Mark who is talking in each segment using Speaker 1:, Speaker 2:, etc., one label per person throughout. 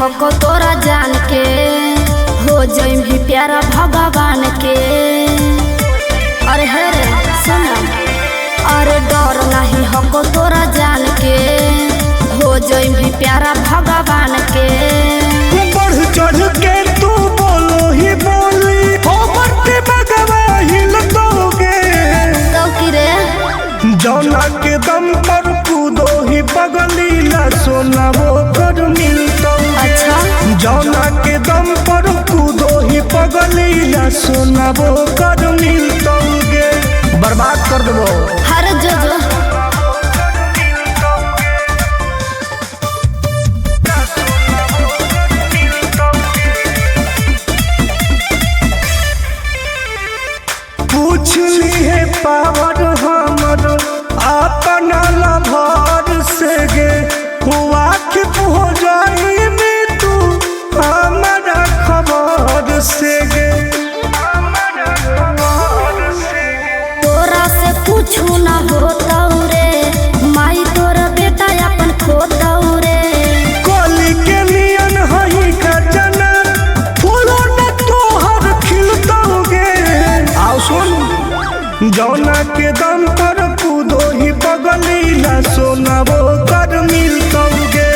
Speaker 1: हको तोरा जान के, हो जइम भी प्यारा भगवान के। अरे हे रे सुन, अरे डर नहीं हको तोरा जान के, हो जइम भी प्यारा भगवान के।
Speaker 2: बढ़ चढ़ के तू बोलो ही बोली, हो मरते भगवा हिल दोगे।
Speaker 1: तो की रे
Speaker 2: जौना के दम पर कूदो ही पगली ला सोना वो कर मिलतो।
Speaker 1: अच्छा।
Speaker 2: जौना के दम पर कूदो ही पगली ला सोना वो कर मिलतो गे, बर्बाद कर देबो।
Speaker 1: हर जो जो
Speaker 2: पूछ ली है पावर हमर अपना लभर से गे, वाकिफ हो जाई में तू हमारा खबर से गे।
Speaker 1: तोरा से कुछ ना होता रे, माई तोरा बेटा अपन खोता रे।
Speaker 2: कली के नियन हई का जना, फूलो न तोहर खिलतोगे। आओ सुन, जौना के दम पर कूदो ही पगली ला सोना वो कर मिलतोगे।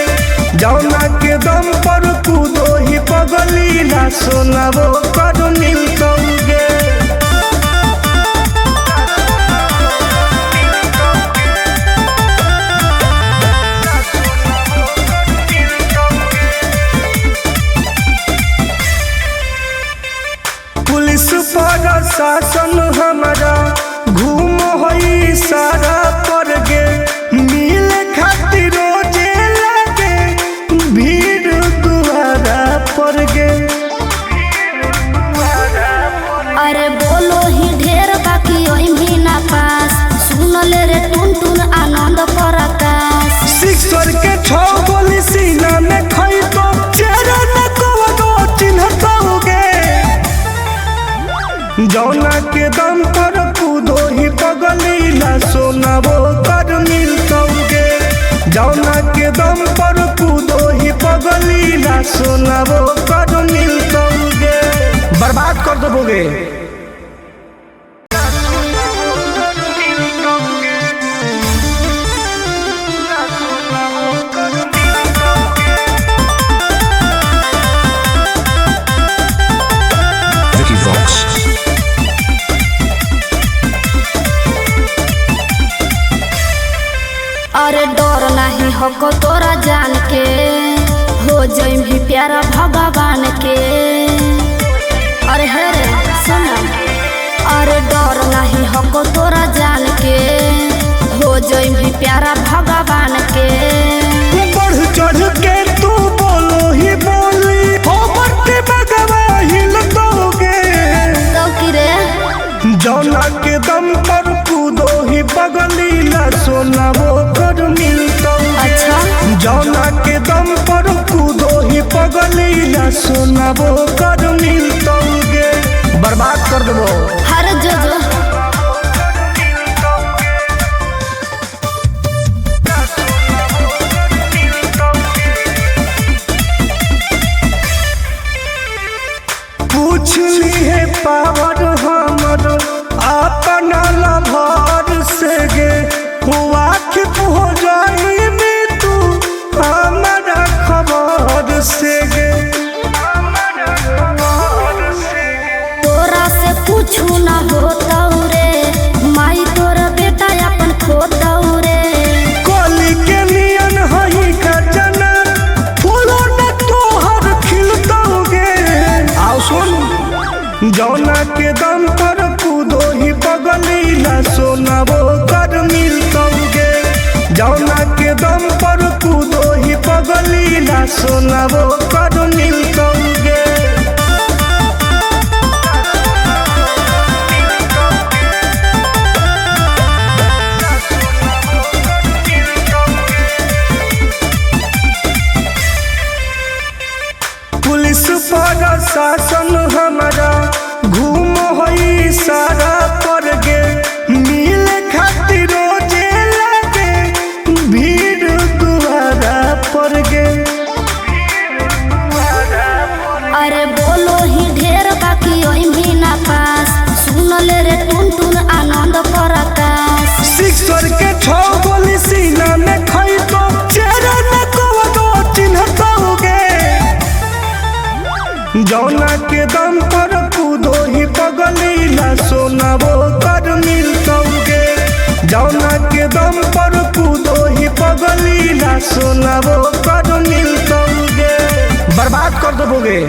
Speaker 2: जौना के दम पर कूदो ही पगली ला सोना वो कर मिलतोगे। पुलिस पर शासन हमारा घूम होई सारा पर गे, मिल खातिर रोजे लगे भीड़ दुआरा पर गे।
Speaker 1: अरे बोलो ही ढेर बाकी ओई भी ना पास, सुन ले रे टुन टुन आनंद प्रकाश।
Speaker 2: सिक्सर के छौ गोली सीना में खई तो चेहरा न को चिन्हतोगे। जौना के दम पर कूदो ही पगली ला सोना वो कर मिलतोगे। जौना के दम पर कूदो ही पगली ला सोना वो कर मिलतोगे, बर्बाद कर देबोगे।
Speaker 3: Vicky Vox.
Speaker 1: अरे डर नहीं हको तोरा जान के, हो जइम भी प्यारा भगवान के। अरे हे रे सुन, अरे डर नहीं हको तोरा जान के, हो जइम भी प्यारा भगवान के।
Speaker 2: बढ़ चढ़ के तू बोलो ही बोली, हो मरते भगवा हिल दोगे।
Speaker 1: तो की रे
Speaker 2: जौना के दम पर कूदो ही पगली ला सोना वो कर मिलतोगे।
Speaker 1: अच्छा।
Speaker 2: जौना के दम पर कूदो ही पगली ला सोना वो कर मिलतोगे, बर्बाद कर देबो।
Speaker 1: हर जो जो
Speaker 2: पूछ ली है पावर हमर अपना लभर से गे, वाकिफ हो जाई में तू हमारा खबर से गे।
Speaker 1: तोरा से कुछ ना होता रे, माई तोरा बेटा अपन खोता रे।
Speaker 2: कली के नियन हई का जना, फूलो न तोहर खिलतोगे। आओ सुन, जौना के दम पर कूदो ही पगली ला सोना वो कर मिलतोगे। जौना के दम पर कूदो ही पगली ला सोना वो कर मिलतोगे। पुलिस पर शासन हमारा घूम होई सारा पर गे, मिल खातिर रोजे लगे भीड़ दुआरा पर गे।
Speaker 1: आनंद प्रकाश।
Speaker 2: सिक्सर के छौ गोली सीना में खैतो, चेहरा न कवनो चिन्हतौगे। जौना के दम पर कूदो ही पगली ना सोना वो कर मिलतौगे। जौना के दम पर कूदो ही पगली ना सोना वो कर मिलतौगे। बर्बाद कर दोगे।